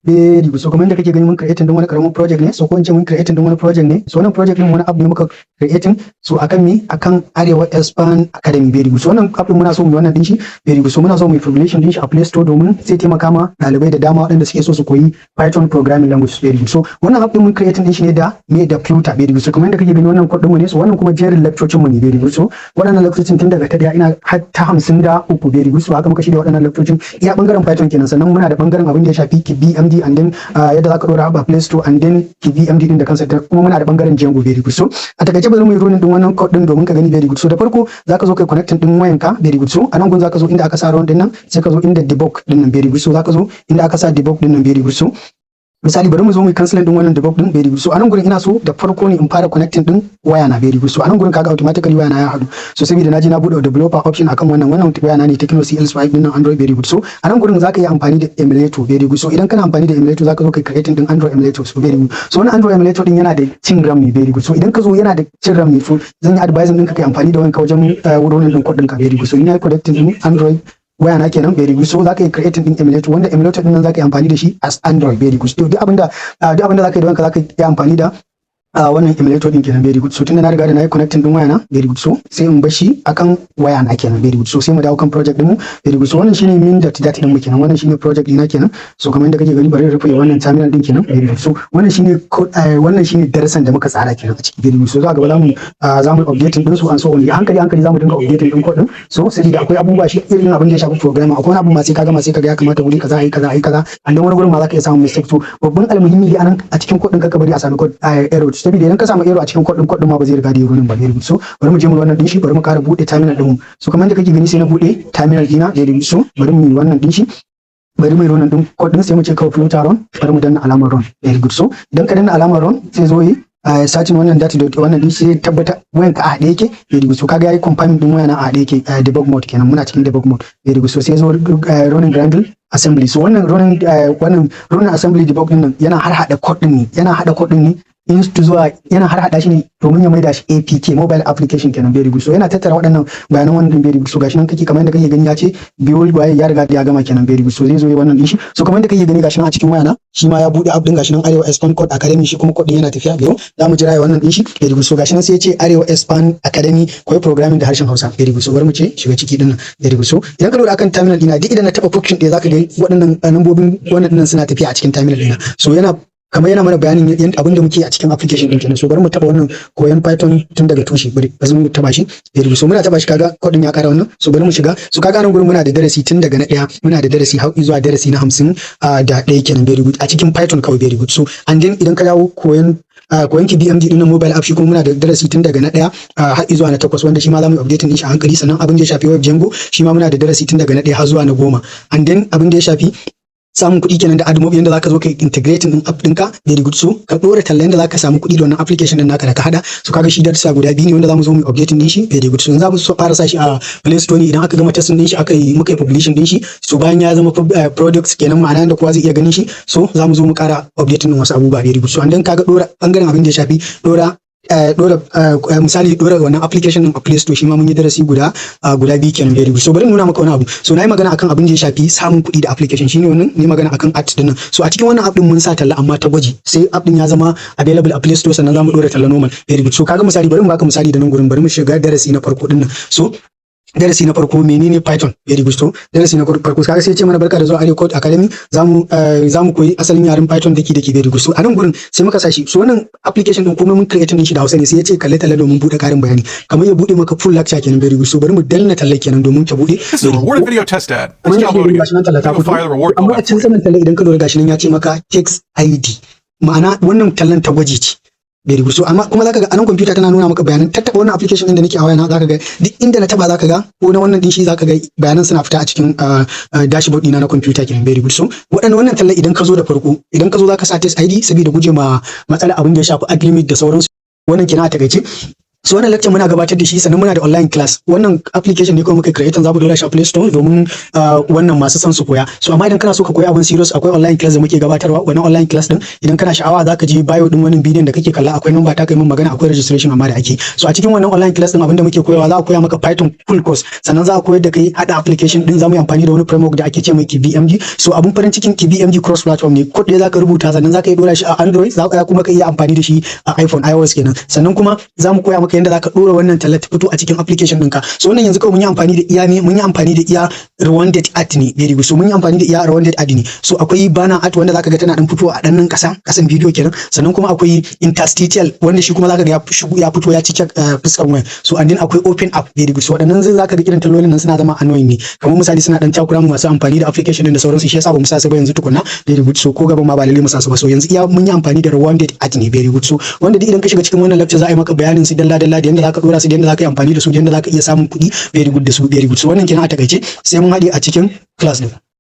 Very good. So kamar yadda kake gani, mun creating din wani karamin project ne. So ko in ce mun creating din wani project ne. So wannan project din wani app ne muka creating. So akan me? Akan Arewa Expand Academy. Very good. So wannan app din muna so mu yi wannan din shi. Very good. So muna so mu yi publication din shi a Play Store domin zai taimaka ma ɗalibai da dama waɗanda suke so su koyi Python programming language. Very good. So wannan app din mun creating din shi ne da me? Da Flutter. Very good. So kamar yadda kake gani, wannan code din mu ne. So wannan kuma jerin lecture mu ne. Very good. So waɗannan lecture tun daga ta ɗaya ina har ta 53. Very good. So haka muka shirya waɗannan lecture, iya bangaren Python kenan. Sannan muna da bangaren abin da ya shafi KivyMD and then yadda zaka dora app a Play Store and then KivyMD din da kansa, kuma muna da bangaren Django. Very good. So a takaice bari mu yi running din wannan code din domin ka gani. Very good. So da farko zaka zo kai connecting din wayanka. Very good. So a nan gun zaka zo inda aka sa run din nan, sai ka zo inda debug din nan. Very good. So zaka zo inda aka sa debug din nan. Very good. So misali, bari mu zo mu cancel din wannan debug din. Very good. So a nan gurin ina so da farko ne in fara connecting din waya na. Very good. So a nan gurin kaga automatically waya na ya hadu. So saboda na je na bude developer option akan wannan waya na ne, Tecno CL5 din nan, Android. Very good. So a nan gurin zaka yi amfani da emulator. Very good. So idan kana amfani da emulator, zaka zo kai creating din Android emulator. So very good. So wannan Android emulator din yana da cin RAM ne. Very good. So idan ka zo, yana da cin RAM ne. So zan yi advising ɗinka kai amfani da wayanka wajen wurin din code ɗinka. Very good. So ina yi connecting din Android waya na kenan. Very good. So zaka yi creating din emulator, wanda emulator din nan zaka yi amfani da shi as Android. Very good. So duk abinda zaka yi da wanka, zaka yi amfani da wannan emulator din kenan. Very good. So tunda na riga da na yi connecting din waya na. Very good. So sai in bar shi akan waya na kenan. Very good. So sai mu dawo kan project din mu. Very good. So wannan shine main.dart din mu kenan, wannan shine project dina kenan. So kamar yadda kake gani, bari in rufe wannan terminal din kenan. Very good. So wannan shine code, wannan shine darasin da muka tsara kenan a ciki. Very good. So za gaba zamu updating din su and so on. Hankali hankali zamu dinga updating din code din. So sai da akwai abubuwa shi irin abin da ya shafi programming, akwai wani abu ma sai ka gama sai ka ga ya kamata wuri kaza ayi kaza, ayi kaza, and then wani gurin ma zaka iya samun mistake. To babban almuhimmi dai anan, a cikin code din ka bari a sami code error, saboda idan ka samu error a cikin code din, code din ma ba zai riga da running ba. Very good. So bari mu je mu wannan din shi, bari mu kara bude terminal din mu. So kamar yadda kake gani, sai na bude terminal dina. Very good. So bari mu yi wannan din shi, bari mu yi running din code din. Sai mu ce kawai flutter run. Bari mu danna alamar run. Very good. So idan ka danna alamar run, sai zo yi searching wannan data dot wannan din, sai tabbata wayan ka a haɗe yake. Very good. So kaga yayi confirming din wayana a haɗe yake, debug mode kenan, muna cikin debug mode. Very good. So sai zo running Gradle assembly. So wannan running assembly debug din nan yana har hada code din ne, yana hada code din ne into zuwa, yana har hada shi ne domin ya maida shi APK, mobile application kenan. Very good. So yana tattara waɗannan bayanan wannan din. Very good. So gashi nan kake, kamar yadda kake gani, ya ce build waye, ya riga ya gama kenan. Very good. So zai zo yi wannan din shi. So kamar yadda kake gani, gashi nan a cikin wayana shi ma ya bude app din, gashi nan Arewa Expand Code Academy. Shi kuma code din yana tafiya biyu, za mu jira ya wannan din shi. Very good. So gashi nan sai ya ce Arewa Expand Academy, koyi programming da harshen Hausa. Very good. So bari mu ce shiga ciki din nan. Very good. So idan ka lura akan terminal dina, duk idan na taba function ɗaya, zaka ga waɗannan nambobin wannan dinnan suna tafiya a cikin terminal dina. So yana kamar yana mana bayanin abin da muke a cikin application din kenan. So bari mu taba wannan koyon Python tun daga tushe. Bari mu taba shi. Very good. So muna taba shi, kaga code din ya kara wannan. So bari mu shiga. So kaga nan gurin muna da darasi tun daga na ɗaya, muna da darasi har zuwa darasi na 51 kenan. Very good. A cikin Python kawai. Very good. So and then idan ka dawo koyon KivyMD din mobile app, shi kuma muna da darasi tun daga na ɗaya har zuwa na takwas, wanda shi ma za mu yi updating din shi a hankali. Sannan abin da ya shafi web Django, shi ma muna da darasi tun daga na ɗaya har zuwa na 10. And then abin da ya shafi samun kuɗi kenan da AdMob, yanda zaka zo kai integrating din app ɗinka. Very good. So ka ɗora talla, yanda zaka samu kuɗi da wannan application din naka da ka hada. So kaga shi darasa guda biyu ne wanda zamu zo mu updating din shi. Very good. So yanzu zamu fara sa shi a Play Store ne. Idan aka gama testing din shi, aka yi muka yi publishing din shi, so bayan ya zama product kenan, ma'ana da kowa zai iya ganin shi, so zamu zo mu ƙara updating din wasu abubuwa. Very good. So and then kaga ɗora bangaren abin da ya shafi dora, misali dora wannan application din a Play Store, shi ma mun yi darasi guda biyu kenan. Very good. So bari in nuna maka wani abu. So na yi magana akan abin da ya shafi samun kuɗi da application, shine wannan ne magana akan ad din nan. So a cikin wannan app din mun sa talla, amma ta gwaji. Sai app din ya zama available a Play Store, sannan zamu dora talla normal. Very good. So kaga misali, bari mu baka misali da nan gurin. Bari mu shiga darasi na farko din nan. So darasi na farko, menene Python? Very good. So darasi na farko, kaga sai ya ce mana barka da zuwa Arewa Code Academy, zamu koyi asalin yaren Python daki daki. Very good. So a nan gurin sai muka sa shi. So wannan application din komai mun create din shi da Hausa ne. Sai ya ce kalli talla domin bude karin bayani, kamar ya bude maka full lecture kenan. Very good. So bari mu danna talla kenan domin ta bude. This is a rewarded video test ad. Kamar Let's yadda download kake gashi nan talla ta it. You'll fito, fire the reward amma a callback can for you. saman talla, idan ka lura, gashi nan ya ce maka text ID, ma'ana wannan tallan ta gwaji ce. Very good. So amma kuma zaka ga anan computer tana nuna maka bayanan tattaba wannan application din da nake a wayana. Zaka ga duk inda na taba, zaka ga ko na wannan din shi, zaka ga bayanan suna fita a cikin dashboard dina na computer kenan. Very good. So waɗannan wannan talla, idan ka zo da farko, idan ka zo zaka sa test ID saboda guje ma matsala abin da ya shafi ad limit da sauransu. Wannan kenan a takaice. So wannan lecture muna gabatar da shi, sannan muna da online class. Wannan application ne kuma muka create, za mu dora shi a Play Store domin wannan masu son su koya. So amma idan kana so ka koya abin serious, akwai online class da muke gabatarwa. Wannan online class din, idan kana sha'awa, zaka je bio din wannan bidiyon da kake kalla, akwai number ta, kai mun magana. Akwai registration amma da ake. So a cikin wannan online class din, abinda muke koyawa, za a koya maka Python full course, sannan za a koyar da kai hada application din. Za mu yi amfani da wani framework da ake ce mai KivyMD. So abun farin cikin, KivyMD cross platform ne. Code ɗaya zaka rubuta, sannan zaka iya dora shi a Android, zaka kuma ka iya amfani da shi a iPhone, iOS kenan. Sannan kuma za mu koya maka yadda zaka dora wannan tallar ta fito a cikin application ɗinka. So wannan yanzu kawai mun yi amfani da iya ne, mun yi amfani da iya rounded ad ne. Very good. So mun yi amfani da iya rounded ad ne. So akwai banner ad wanda zaka ga tana dan fitowa a dan nan kasa kasan bidiyo kenan. Sannan kuma akwai interstitial, wanda shi kuma zaka ga ya shigo, ya fito, ya cike fuskan wayan. So and then akwai open app. Very good. So waɗannan zai zaka ga irin tallolin nan suna zama annoying ne, kamar misali suna dan takura mu masu amfani da application din da sauransu. Shi yasa ba mu sa su ba yanzu tukunna. Very good. So ko gaban ma ba lalle mu sa su ba. So yanzu iya mun yi amfani da rounded ad ne. Very good. So wanda duk idan ka shiga cikin wannan lecture, za a yi maka bayanin su dalla dalla, da yanda zaka dora su, da yanda zaka yi amfani da su, da yanda zaka iya samun kuɗi, very good, da su. Very good. So wannan kenan a takaice. Sai mun haɗe a cikin class din.